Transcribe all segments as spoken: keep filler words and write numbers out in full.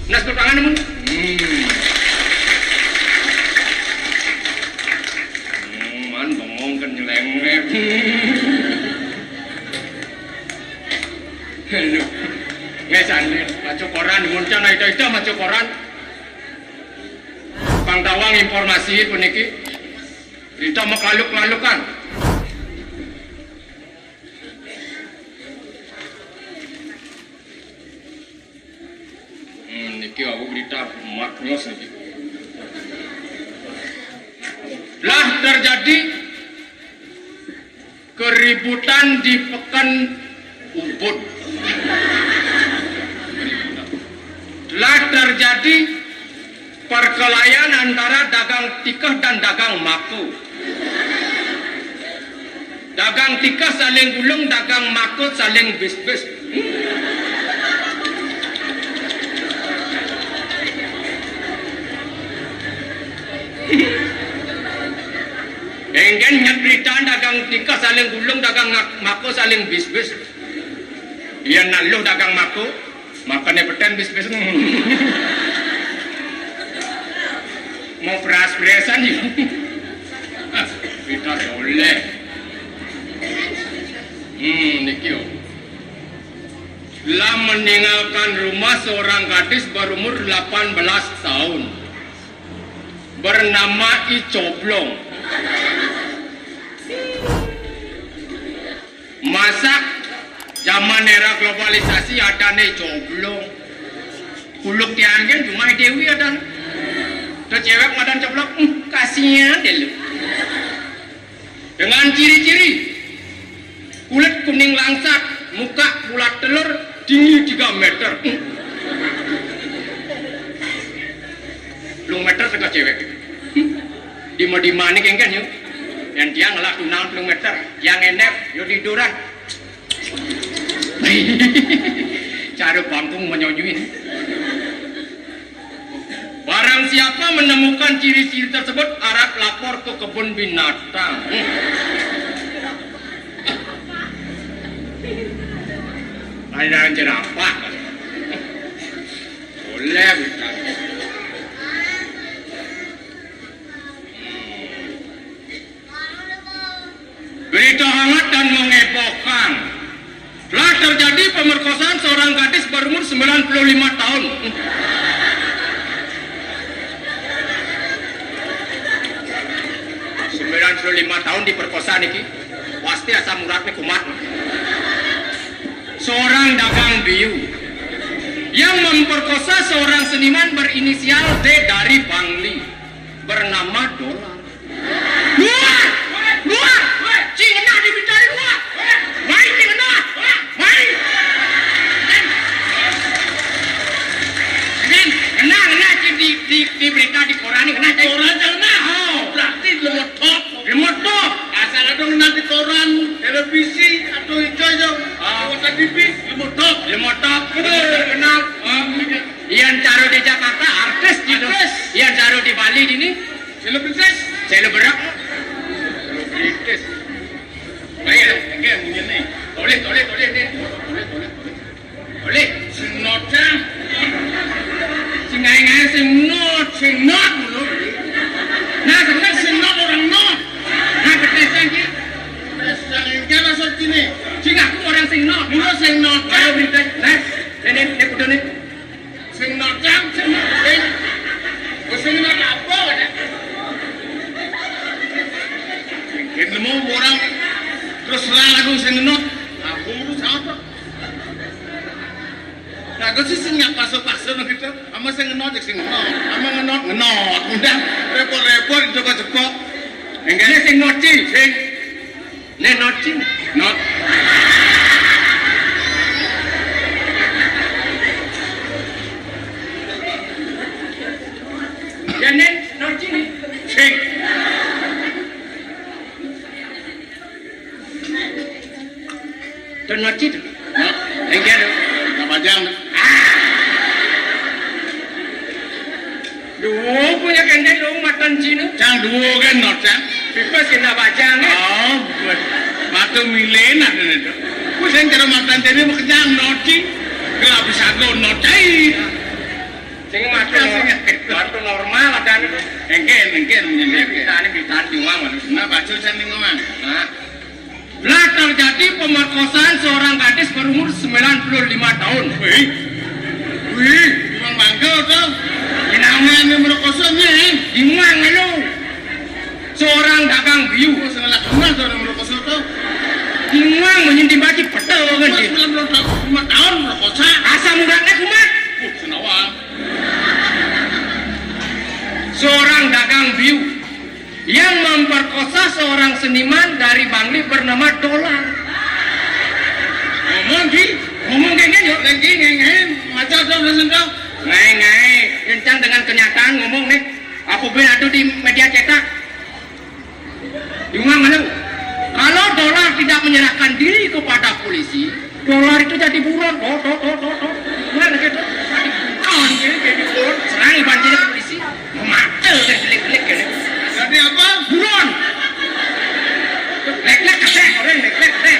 Nas tangan mun. Hmm. Hmm, man bengong kan nyelengep. Aduh. Ngesan, maca koran, muncang ita-ita maca koran. Pang tawang informasi puniki. Berita makaluk-malukan. Hmm, niki aku berita maknyos niki. Lah terjadi keributan di Pekan Ubud. Lah terjadi perkelahian antara dagang tikeh dan dagang mako. Dagang tikeh saling gulung, dagang mako saling bis-bis. Engken nyet berita dagang tikeh saling gulung, dagang ngak-, mako saling bis-bis. Iya naluh dagang mako, makane peten bis-bis. Mau peras-peresan ya. Kita boleh. Hmm, niki yo. Telah meninggalkan rumah seorang gadis berumur delapan belas tahun. Bernama I Coblong. Masa zaman era globalisasi ada nih coblong. Kuluk tiang kan cuma Dewi ada. Tuh cewek madan coblong, hmm, kasihan deh lu. Dengan ciri-ciri kulit kuning langsat, muka bulat telur, tinggi tiga meter. Hmm. Telung meter setengah cewek. Hmm. Dima-dima nih kengken yuk. Yang tiang lah tunang telung meter, yang enek yo tiduran. Cara bangkung menyojui. Barang siapa menemukan ciri-ciri tersebut, harap lapor ke kebun binatang. Hmm. Ada jerapah. Boleh, bukan? Hmm. Berita hangat dan menghebohkan. Telah terjadi pemerkosaan seorang gadis berumur sembilan puluh lima tahun. Sembilan puluh lima tahun diperkosa niki. Pasti asam uratnya kumat. Seorang dagang biu yang memperkosa seorang seniman berinisial D dari Bangli bernama Dolar. Luar! Luar! Cing kena dibicari luar! Mai cing kena! Mai! Nen, nen, kena, kena cing di, di, di berita di koran ni kena cing. Koran jangan nah. Oh, berarti lemot top. Lemot top. Asal ada kena di koran, televisi atau ijo ijo. Ah. Kota T V, lemot top. Lemot top. Betul. Kenal. Ah. Yang caro di Jakarta artis gitu. Artis. Yang caro di Bali ini Selebritis. Seleberak. Selebritis. Baik, oke, mungkin nih. Boleh, boleh, boleh nih. Boleh, boleh, boleh. Boleh. Sing not, Cang. Sing ngae-ngae sing not, sing not ngono. Nah, sebenarnya sing not orang not. Nah, ketesan ki. Ketesan yang jelas artine. Sing aku orang sing not. Mula sing not, Cang. Ayo, minta. Nah, ini, ini kudu nih. Sing not, Cang, sing not, sing. Wis sing not apa, Cang? Mungkin nemu orang terus terang aku sing not. Aku urus apa? Nah, aku sih sing nyapa paksa gitu. Ama sing not, sing not. Ama ngenot, ngenot. Udah repot-repot coba cepok. Enggak sing not, sing. Nen not cing. Not. Ya nen not cing. Cing. Tuh not cing. Not. Enggak dong. Apa jam? Ah. Duo punya kendek dong matan Cina. Cang duo kan not, Cang. Pipes kena bajang, eh. Oh, buat mata milen ada nih, Cang. Ku sing kira matan Cina mau kenyang not, Cing. Gelap bisa go not, Cing. Bantu normal ada nih. Engken, engken, engken. Kita ini kita di uang, Mas. Nah, baca saya nih ngomong. Nah. Lah terjadi pemerkosaan seorang gadis berumur sembilan puluh lima tahun. Wih. Wih, memang bangga tuh. Ini namanya merkosa nih. Gimana lu? Seorang dagang biu. Oh, salah kenal tuh orang merkosa tuh. Gimana menyinti baci petel kan dia? Sembilan puluh lima tahun merkosa. Asam uratnya kumat. Uh, senawang. Seorang dagang biu yang memperkosa seorang seniman dari Bangli bernama Dolar. Ngomong, Ji. Ngomong kayak gini, yuk. Lagi ngengeng, macam tuh, udah sentuh. Ngai, ngai. Kencang dengan kenyataan ngomong nih. Aku bin aduh di media cetak. Gimana lu? Kalau Dolar tidak menyerahkan diri kepada polisi, Dolar itu jadi buron. Toh, toh, toh, toh, toh. Gimana gitu? Jadi buron, jadi, jadi buron. Serang banjir polisi. Mata udah jelek-jelek kan. Jadi apa? Buron. Lek-lek kedek, orang lek-lek kedek.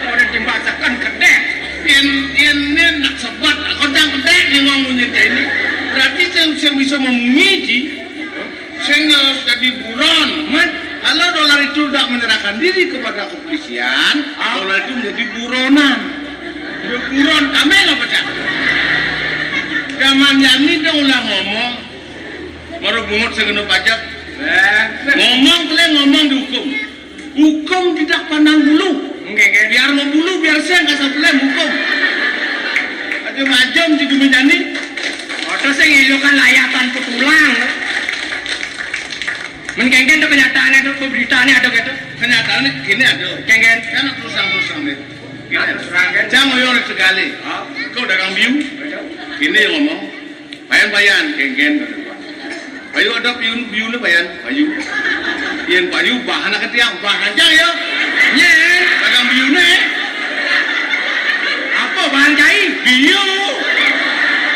Orang dimasakan kedek. Yang, yang ini nak sebat, kodang kedek dia ngomongnya kayak ini. Berarti saya, saya bisa memuji. Sing jadi buron. Kalau Dolar itu tidak menyerahkan diri kepada kepolisian, ah, Dolar itu menjadi buronan. Ya, buron, kami apa, Cak? Zaman yani dong ulah ngomong. Baru bungut sing kena pajak. Eh. Ngomong, boleh ngomong dihukum. Hukum tidak pandang bulu. Nggih, nggih. Biar mau bulu, biar sing kasar pelem hukum. Macam-macam di Gumi Jani. Oto sing ilukan layatan petulang. Men kengken tuh kenyataannya tuh, pemberitaannya ada gitu. Kenyataannya gini ada. Kengken. Kan terus terang nih. Gini. Terus terang kan. Jangan ngoyong sekali. Hah? Kau dagang biu. Betul. Gini yang ngomong. Payan, payan, kengken. Payu ada biu, biu ni payan, payu. Yang payu bahan ke tiang, bahan aja ya. Nyen, dagang biu ni. Apa bahan cai? Biu.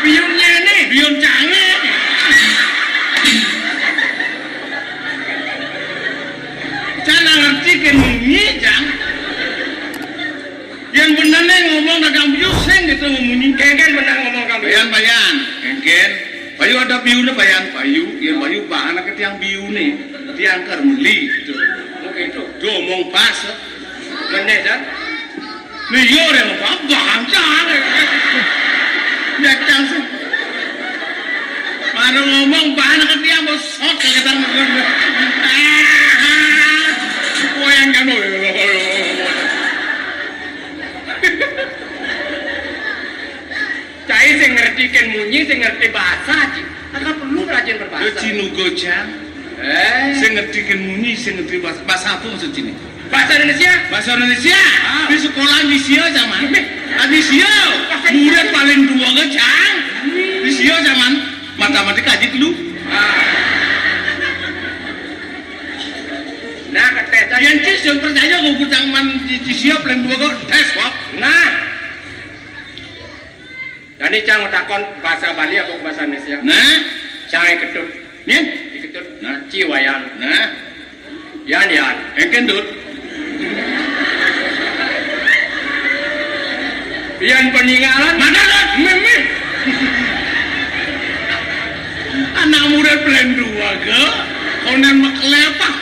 Biu nyen ni. Biu canggih. Cana ngerti ke munyi, Jang. Yang bener nih ngomong dagang biu, sing gitu ngomongnya. Kengken bener ngomong dagang biu. Bayan, bayan. Kengken. Payu ada biu nih, bayan. Payu. Yang payu bahan ke tiang biu nih. Tiang ker meli. Gitu. Oke, itu. Tuh, ngomong pas. Bener, Jang. Nih, yo, yang apa? Bahan, Jang. Ya, Jang, sih. Mana ngomong, bahan ke tiang, bos. Sok, kata. Wah, yang kan. Cai sing ngerti kan munyi, sing ngerti bahasa, Ci. Maka perlu rajin berbahasa. Yo, Ci, nugo, Cang. Eh. Sing ngerti kan munyi, sing ngerti bahasa. Bahasa apa maksud Ci ini? Bahasa Indonesia. Bahasa Indonesia? Ah. Di sekolah di Sio zaman. Ah, di Sio. Bahasa Indonesia. Murid paling dua ke, Cang. Di Sio zaman. Matematika aja dulu. Ah. Nah, ketes. Yang Ci, yang percaya gue utang man di, di Sio paling dua ke tes, Pak. Nah. Jadi, Cang, takon bahasa Bali apa bahasa Indonesia? Nah. Cang ketut. Nih? Diketut. Nah. Ci wayan. Nah. Yan, yan. Engken, Dut. Yan peninggalan. Mana, Dut? Mimi. Anak murid paling dua ke. Konen mekelepah.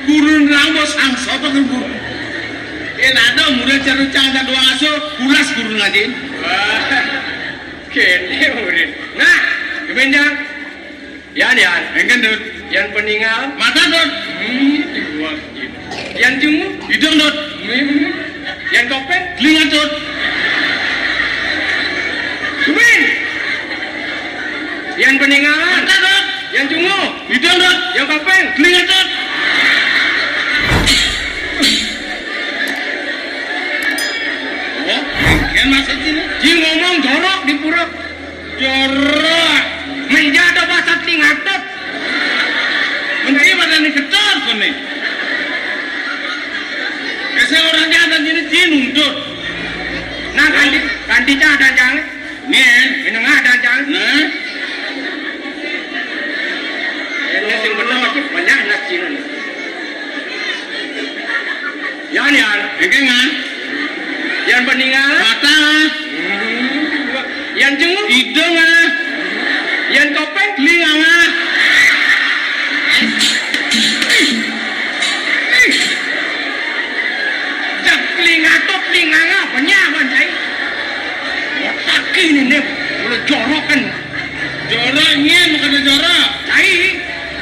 Guru nerang bos angsa apa ke guru? Ini ada murid cerucang ada dua asuh, ulas guru ngaji. Wah, kene murid. Nah, kebenjang. Yan, yan. Engken, Dut. Yan peninggal. Mata, Dut. Hmm, dua gitu. Yan cungu. Hidung, Dut. Hmm. Yan kopeng. Telinga, Dut. Kemen. Yan peninggal. Mata, Dut. Yan cungu. Hidung, Dut. Yan kopeng. Telinga, Dut. Oh, yan maksud ini. Ji ngomong jorok di pura. Jorok. Menjadi bahasa tingatet. Menteri pada ni ketat kau ni. Kese orang jahat dan jadi jin untuk. Nah, ganti, ganti jahat dan jangan. Ni, eh? Menengah dan jangan. Nah. Ini sing benar macam banyak nak Cina ni. Yan, yan. Engke ngan. Yan peninggal. Mata. Hmm. Yan cungu. Hidung ah. Ini nih, udah jorok kan. Jorok nyén, kada jorok. Cai.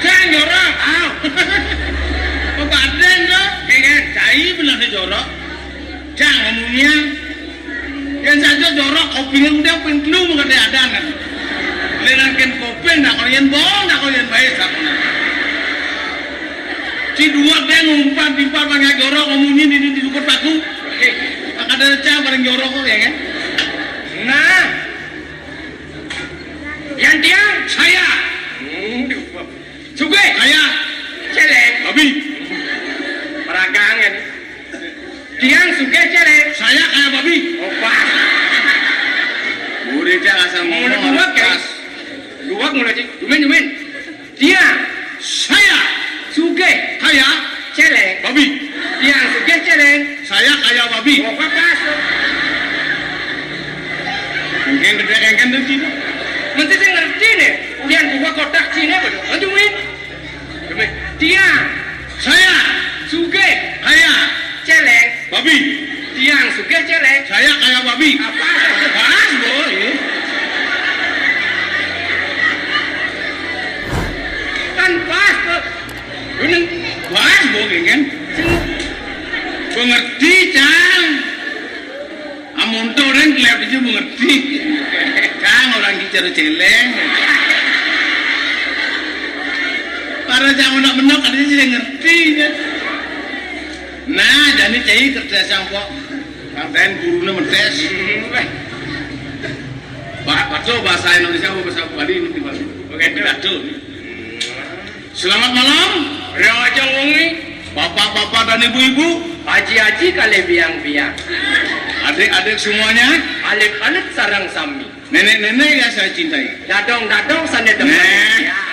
Cai jorok. Ah. Pepadan to. Iya kan? Cai benar di jorok. Cang amunnya. Yén saja jorok, kopiné udah pintlu kada ada kan. Lénan kén kopi, ndak kalian bohong, ndak kalian baik, sakuna. Ci dua deh ngumpat, timpal pakai jorok, amunnya di, di, di lukut paku. Kada ada cang paling jorok kok, ya kan? Nah. Yan tiang? Saya. Hmm, sugih. Saya. Céléng. Babi. Paragangan. Tiang sugih céléng. Saya kaya babi. Oh, pas. Murid asal ngomong duwag, harus pas. Duwag mulai, Cik. Dumin, dumin. Tiang. Saya. Sugih. Kaya. Céléng. Babi. Tiang sugih céléng. Saya kaya babi. Oh, pas. Mungkin gedé kengken tuh, Cina. Mesti saya ngerti nih. Tiang buka kotak Cina, betul. Lanjut, Win. Dumin. Tiang. Saya. Sugih. Kaya. Céléng. Babi. Tiang sugih céléng. Saya kaya babi. Apa? Pas, boy. Kan pas, kok. Bener. Pas, boy, kan? Sing- Mengerti, Cang. Amun orang kelihatan aja mengerti. Cang, orang bicara céléng. Para Cang anak benok ada sih ngerti, ya. Nah, jadi cai kerja sangkok. Ngatain gurunya metes. Pak, Pak, coba bahasa Indonesia apa bahasa Bali ini, Pak? Oke, pidato. Selamat malam. Rajang wengi. Bapak-bapak dan ibu-ibu. Haji-haji kalih biang-biang. Adik-adik semuanya. Alit-alit sareng sami. Nenek-nenek yang saya cintai. Dadong-dadong sané demen. Nah. Ya.